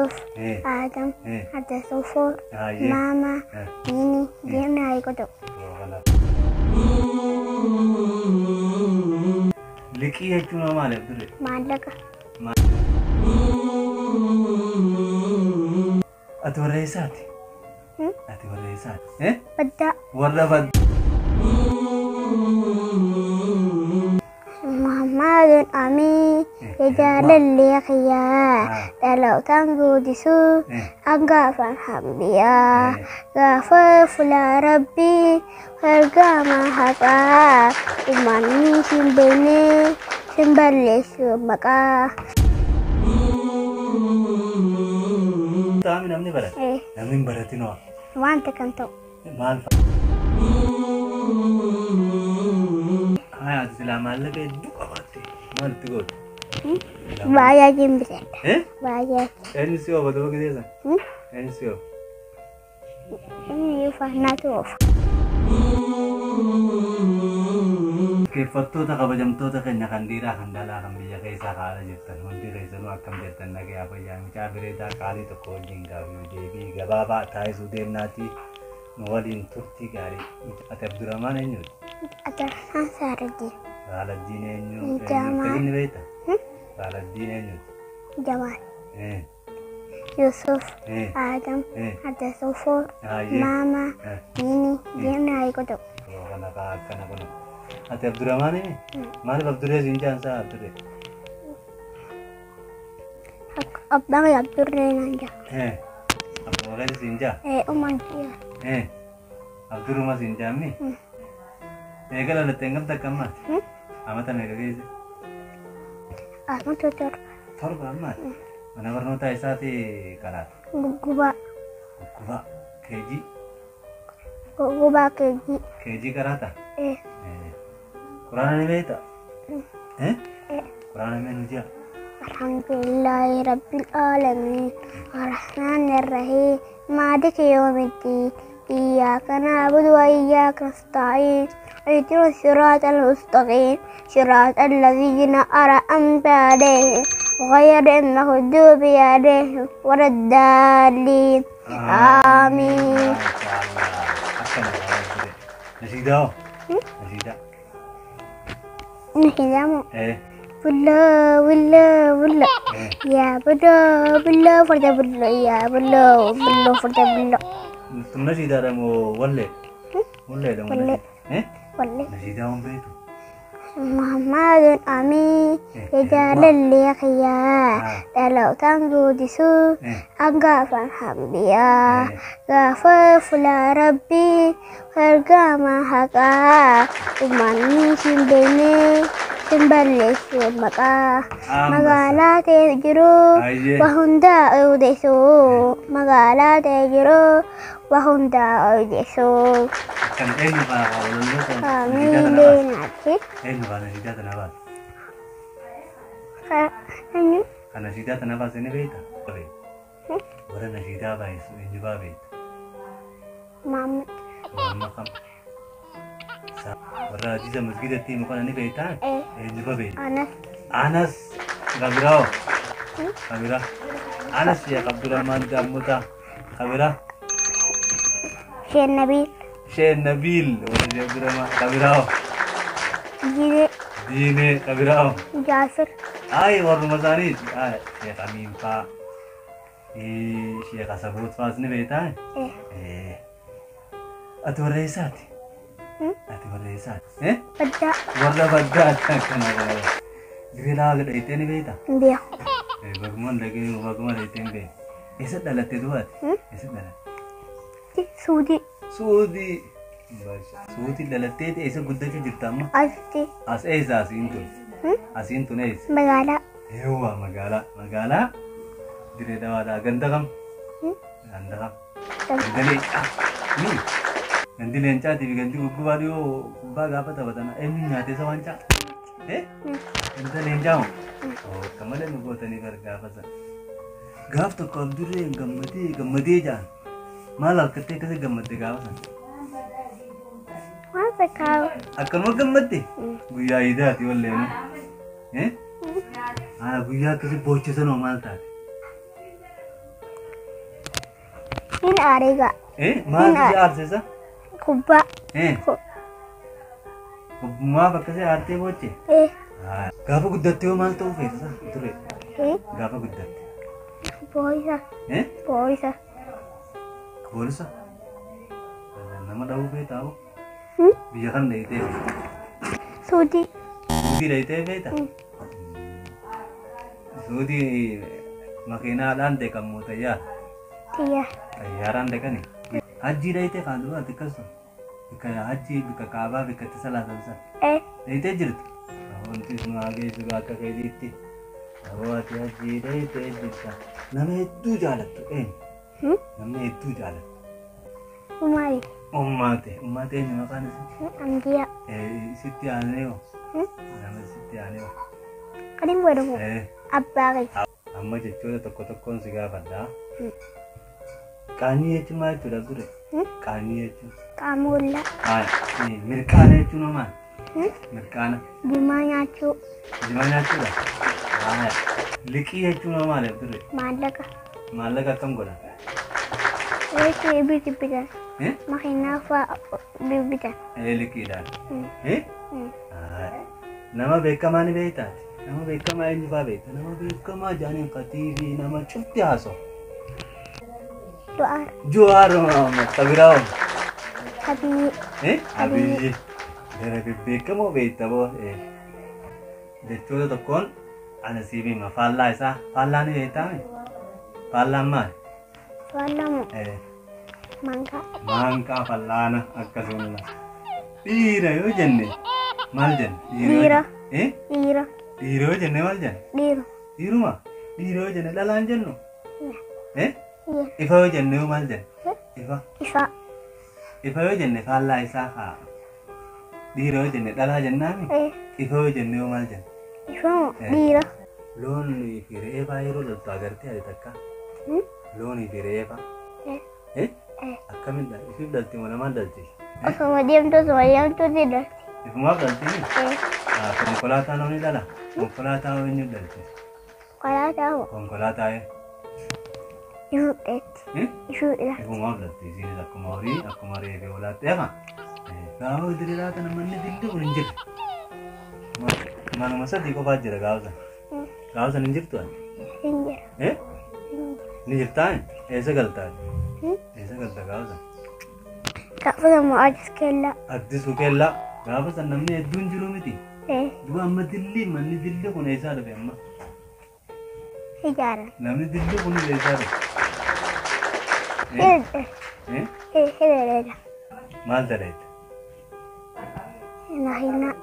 Yusuf, Adam, Abdulsufur, Mama, Nini, deemnee haa godhu. Liqii jechuun maal Abdurree? Maallaqa. Ati warra eessaati? Ati warra eessaati? Baddaa. Warra baddaa. Muhammadun Amin jaalallee kiyyaa dhalootaan guddisuu hangaafan hambiyaa gaafa fuula rabbii ergama haqaa uummanni hin beekne hin balleessu maqaa. Taami namni barate? Namni hin baratin hoo? Wanta kan ta'u. Maal fa'a? Haa ati silaa maallaqa hedduu qabaatte maal itti goote? Baajaajiin bitadha. Baajaajii. Eenyu si oofa duuba gisee sana? Eenyu si oofa? Inni uffannatu oofa. Dhaggeeffattoota kabajamtoota keenya kan dhiiraa kan dhalaa kan biyya keessaa haala jirtan hundi keessanuu akkam jirtan nagayaa fayyaa mucaa bareedaa qaalii tokko wajjin gaafii deebii gabaabaa taasisuu deemnaatii nu waliin turtii gaarii. Ati Abdurrahmaan eenyuuti? Abdurrahmaan Saaraddiin. Saaladdiin eenyu? Jamaa. Akkamiin ni beekta? Saaladdiin eenyuuti? Jamaal. Yusuf, Adam, Abdulsufur, Mama, Nini, deemnee haa godhu. Kana kaa akkana kun. Ati Abdurrahmaan eenyu? Maaliif Abdurree siin jaan saa Abdurree? Abbaan Abdurree naan jaa. Abbaa keetii siin jaa? Uumaan jaa. Abdurruma siin jaammi? Eega dhalattee hangam takka ammaati? Amata meeqa geesse? Amata 7. 7 ammaati? Mana barnootaa isaati karaata? Guggubaa. Guggubaa. Keejii? Guggubaa keejii. Keejii karaata? Quraana ni beektaa? Quraana mee nu jaa? Alhamdulillahi Rabbil Aalamiin. Arrahmaani Arrahiim. Maaliki yawmiddin. إياك نعبد وإياك نستعين اهدنا الصراط المستقيم صراط الذين أنعمت عليهم غير المغضوب عليهم ولا الضالين آمين. نشيدة نشيدة نشيدة بلا بلا بلا يا بلا بلا فرد بلا يا بلا بلا فرد بلا. نشيدة دمو ولا ولا دمو ولا ولا نشيدة هم بيتو. محمد أمين jaalallee kiyyaa dhalootaan guddisuu hangaafan hambiyaa gaafa fuula rabbii ergama haqaa uummanni hin beekne hin balleessu maqaa magaalaa ta'e jiru waa hundaa odeessu magaalaa ta'e jiru waa hundaa odeessu. Kan eenyu fa'aa walaloota? Miilee naatti. Eenyu fa'aa nashiidaa tana baase? Eenyu? Kan nashiidaa tana baase ni beektaa? Warra nashiidaa baay'isu eenyu fa'aa beekta? Maamma. Maamma kam? Warra hadiisa masgiidatti himu kana ni beektaa? Eenyu fa'aa beekta? Anas. Anas. Kabiraa hoo? Kabiraa. Anas Sheekh Abdurrahmaan Daammutaa. Kabiraa. Sheekh Nabiil. Sheekh Nabiil warra Sheekh Abdurrahmaan. Kabiraa hoo? Diinee. Diinee. Kabiraa hoo? Jaafir. Ay warruma isaaniiti. Ay Sheekh Amiin fa'aa. Sheekh Asaboot fa'aas ni beektaa? Ati warra eessaati? Ati warra eessaati? Baddaa. Warra baddaati akkana godha. Dirree lawaa dhaqxee ni beektaa? Hin beeku. Baguma dhaqee baguma dhaqxee hin beeku. Eessa dhalatte du'aati? Eessa dhalatte? Suudii. Suudii. Suudii dhalattee eessa guddachuu jirta amma? Asitti. As eessa asiin tun? Asiin tun eessa? Magaalaa. Eewwa magaalaa. Magaalaa dirree dawaadhaa. Ganda kam? Ganda kam? Ganda leencaa. Gandi leencaatii fi gandi guggubaa dhiyoo kubbaa gaafa taphatan eenyu nyaate isa waancaa? Ganda leencaa moo? Akka malee nu gootanii bar gaafa sana. Gaaf tokko Abdurreen gammadee gammadee jaan. Maal harkattee akkasii gammadde gaafa sana? Waan fakkaatu. Akkanuma gammadde? Guyyaa iidaati walleenu. Guyyaa akkasii boochisanoo maal taate? Hin aaree gaa. Maal si aarsisa? Kubbaa. Maaf akkasii aartee booche? Gaafa guddatte hoo maal ta'uu feeta ture? Gaafa guddatte. Poolisa. Poolisa. Poolisa? Nama dhahuu feetaa hoo? Biyya kam dhayitee feeta? Suudii. Suudii dhayitee feeta? Suudii makiinaadhaan deekan moo xayyaara? Xiyyaara. Xayyaaraan deekani? Hajjii dhayitee kan dura ati akkasuma? Bikka hajjii bikka kaabaa bikka itti salaatan sana. Dhayitee jirti? Wanti sun haa geessu akka keetiitti. Aboo ati hajjii dhayitee jirta. Nama hedduu jaalattu eenyu? Namni hedduu jaalattu. Umaari. Ummaate. Ummaate eenyu maqaan isii? Amdiyaa. Sitti aanee hoo? Nama sitti aanee hoo? Kan hin godhamu. Abbaa keessa. Amma jechoota tokko tokkoon si gaafadha. Qaanii jechuun maal jechuudha gure? Qaanii jechuun. Qaamollaa. Mirqaana jechuun hoo maal? Mirqaana. Jimaa nyaachuu. Jimaa nyaachuudha? Liqii jechuun hoo maal gure? Maallaqa. Maallaqa akkam godhan? Reessi bitan. Makiinaa fa'aa bitan. Liqiidhaan. Nama beekamaa ni beektaati? Nama beekamaa eenyu fa'aa beekta? Nama beekamaa jaaniin katiifi nama cufti haasa'u. Jawaar. Jawaar Mohaammed Kabiraa hoo? Abiyyi. Abiyyi. Gara bebbeekamoo beekta boo. Jechoota tokkoon ana siif hima faallaa isaa. Faallaa ni beektaa mi? Faallaan maali? Faallaa moo? Maankaa. Maankaa fallaana akkasuma. Dhiira yoo jenne maal jenne? Dhiira. Dhiira. Dhiira yoo jenne maal jenne? Dhiira. Dhiiruma? Dhiira yoo jenne dhalaan jennu? Ifa yoo jenne yoo maal jenne? Ifa. Ifa. Ifa yoo jenne faallaa isaa haa. Dhiira yoo jenne dhalaa jennaami? Ifa yoo jenne yoo maal jenne? Ifa moo? Dhiira. Loonii fi re'ee fa'aa yeroo loltu agartee ati takka? Loonii fi re'ee fa'aa? Akkamiin ifiif dhalti moo namaan dhalti? Osuma deemtu osuma deemtu ni dhalti. Ifumaaf dhalti? Konkolaataa namni dhala? Konkolaataa eenyu dhalti? Konkolaataa moo? Konkolaataa Ifuudheetti. Ifuudha. Ifumaaf dhalti isiinis akkuma horii akkuma re'ee fi hoolaatti eegaa. Gaafa diriiraa kana manni dilli kun hin jirre. Manuma sadii qofaa jira gaafa sana. Gaafa sana hin jirtu ati? Hin jira. Ni jirtaa? Eessa galtaa? Eessa galta gaafa sana? Gaafa sana Addis Kellaa. Addis Kellaa. Gaafa sana namni hedduun jiru miti? Duba amma dilli manni dilli kun eessaa dhufe amma? Ijaaran. Namni dilli kun eessaa dhufe? Hidheedha. Maal daleeta? Makiinaa.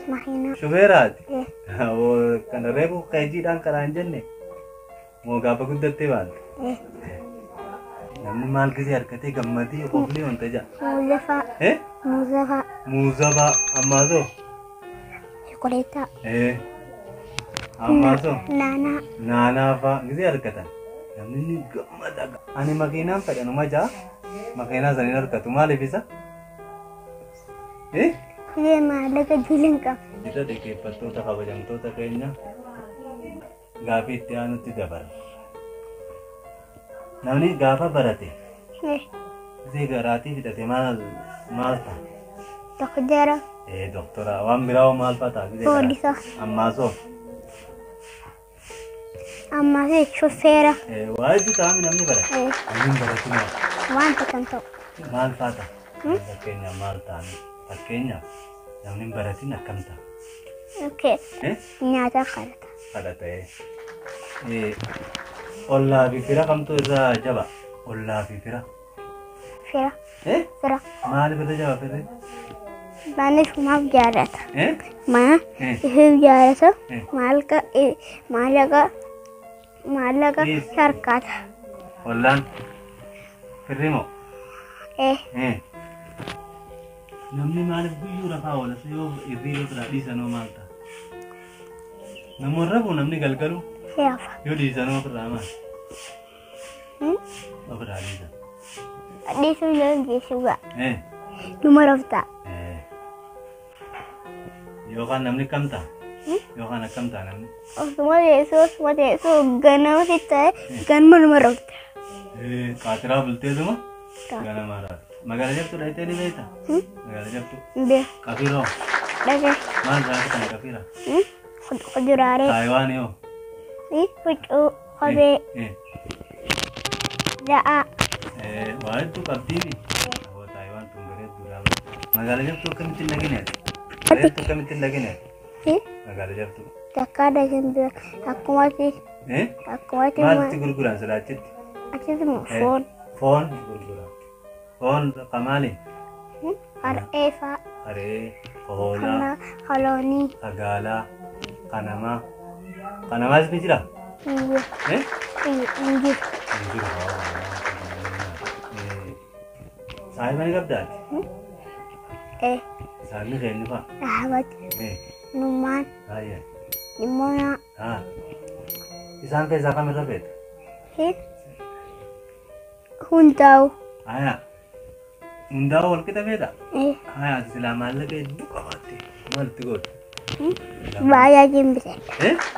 Makiinaa. Shufeeraati? Kana reefu keejiidhaan karaa hin jenne moo gaafa guddattee baante? Namni maal gisee harkatee gammadee qofni wanta ja'a. Muuza fa'aa. Muuza fa'aa. Muuza fa'aa ammaasoo? Chokoleetaa. Ammaasoo? Naanaa. Naanaa fa'aa gisee harkatan. Namni ni gammada. Ani makiinaan fedhanuma ja'a. Makiinaa saniin harkatu maaliif isa? Ishee maallaqa diilan qaba. Irra dhaggeeffattoota kabajamtoota keenya gaafii itti aanutti dabarra. Namni gaafa barate gisee garaatii fixate maal maal ta'a? Doktora. Doktora waan biraa hoo maal fa'a ta'a? Poolisa. Ammaasoo? Ammaasoo shofeera. Waa hedduu ta'ami namni barate. Namni hin baratin hoo? Wanta kan ta'u. Maal fa'a ta'a? Fakkeenyaaf maal ta'ami? Fakkeenyaaf namni hin baratin akkam ta'a? Okay. Nyaata kadhata. Kadhata. Ollaa fi fira kamtu irra jaba? Ollaa fi fira. Fira. Fira. Maaliif irra jaba firri? Mana ifumaaf jaallata. Mana ifuuf jaallata. Maallaqa maallaqa harkaata. Ollaan firri moo? Namni maaliif guyyuu rafaa oola yoo hirriiba biraa dhiisanoo maal ta'a? Namoonni rafuu namni galgalu yoo dhiisanoo ofirraa maal? Ofirraa dhiisan. Dhiisuu yoo geessu ga'a. Numa raftaa. Yookaan namni kam ta'a? Yookaan akkam ta'a namni? Osuma teessoo osuma teessoo ganama sitti ta'e ganama numa rafta. Qaatiraa bulteetuma ganama raafta. Magaalaa jabtuu dhayitee ni beektaa? Magaalaa jabtuu. Hin beeku. Qafiiroo. Dhaqee. Maal irraa kan qafiira? Kuduraalee. Taayiwaan yoo. Huccuu. Kophee. Za'aa. Waa hedduu qabdiini. Taayiwaan tun bareedduudha. Magaalaa jabtuu akkamitti hin dhagine? Bareedduu akkamitti hin dhagine? Magaalaa jabtuu. Takkaa dhaqeen beeku. Akkumatti. Akkumatti. Maalitti gurguran silaachitti? Achitti foon. Foon gurguran. Foon qamaali? Har'ee fa'a. Har'ee, hoolaa, Holoonii. Sagaalaa, kanamaa. Kanamaas ni jiraa? Hin jiru. Hin jiru. Hin jiru. Saahiba ni qabdaati? Saahibni kee inni fa'a? Ahmad. Numaan. Baay'ee. Nimmoonaa. Isaan keessaa kamirra feeta? Hundaa'u. Aya. Hundaa'u wal qixa feeta? Aya, ati silaa maallaqa hedduu qabaatte maalitti goota? Baay'ee jimbise.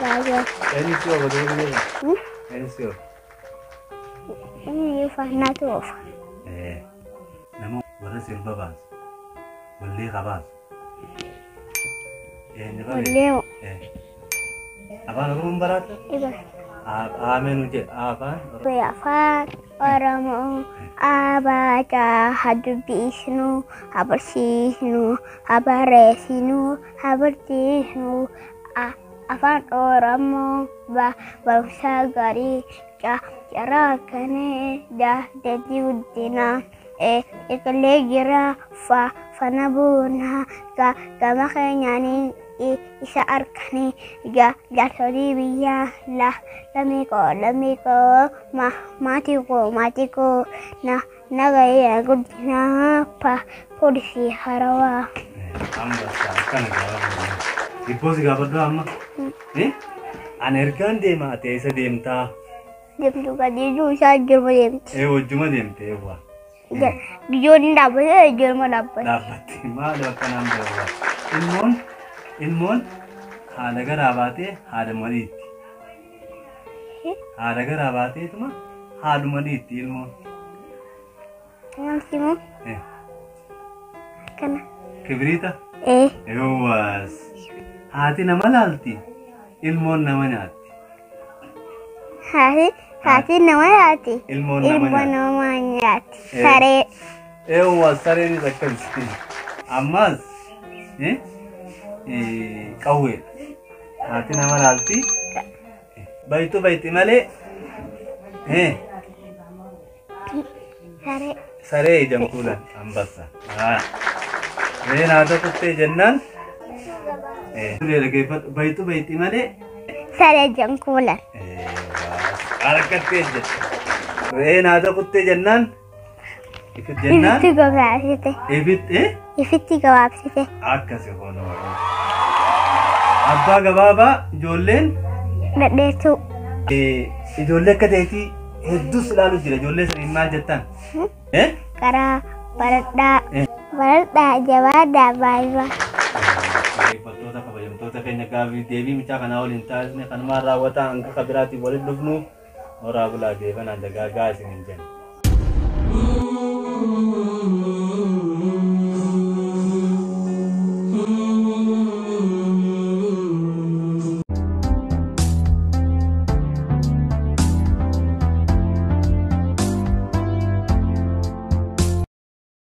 Baay'ee. Eenyu si oofa garuu biyya kana? Eenyu si oofa? Inni uffannatu oofa. Nama warra sirba baasu, wallee qabaasu. Eenyu fa Wallee. Afaan Oromoon baraata? Iba. Aameen jedhe afaan Oromoo. Afaan Oromoo abaataa haa dubbisnu, haa barsiisnu, haa barreessinu, haa barsiisnu. Afaan Oromoo barumsa gaarii carraa kanee dandeettii guddinaa. Eegalee jira faana buunaa gama keenyaanii isa arkanii jaarsolii biyyaa lammii koo lammii koo maatii koo maatii koo nagaya guddinaa poolisii harawaa. Amma akkana gaafa Hibboo si gaafadhu amma. Ani ergaan deema ati eessa deemtaa? Deemtu gadi isaa jirma deemti. Wajjuma deemte eewwa. Biyyoonni dhaabbatee jirma dhaabbate. Dhaabbatti maali akkanaan beeku? Ilmoon haadha garaa baatee haadha dhiitti. Haadha garaa baateetuma haadhuma dhiitti ilmoon. Namti moo? Akkana. Kibiriita? Yoowaas. Haati nama laalti ilmoon nama nyaatti. Haati nama nyaatti. Ilmoon nama Ilmoon nyaatti. nama nyaatti. Saree. Eewwa sareenis akkasi. Ammas qawweedha. Haati nama laalti. Bayitu bayti malee Saree. Saree ijaan kuulan ambassa. Re'een haadha kuttee jennaan. Bayitu bayti malee. Saree ijaan kuulan. Harkattee jette. Re'een haadha kuttee jennaan. Jennaan. Ifitti gabaabsite. Ibitti. Ifitti gabaabsite. Akkasi hoonoo. Abbaa gabaabaa ijoolleen. Dhadheessuu. Ijoollee akka ta'eetii hedduus ilaalu jira. Ijoollee saniin maal jettan? Karaa baradhaa. Baradhaa jabaadhaa baay'ee. Dhaggeeffattoota kabajamtoota keenya gaaffii deebii mucaa kanaa waliin taasisne kanumaan raawwataa hanga kabiraatiin waliin dhufnu horaa bulaa deebanaan dagaagaa isiniin jenna.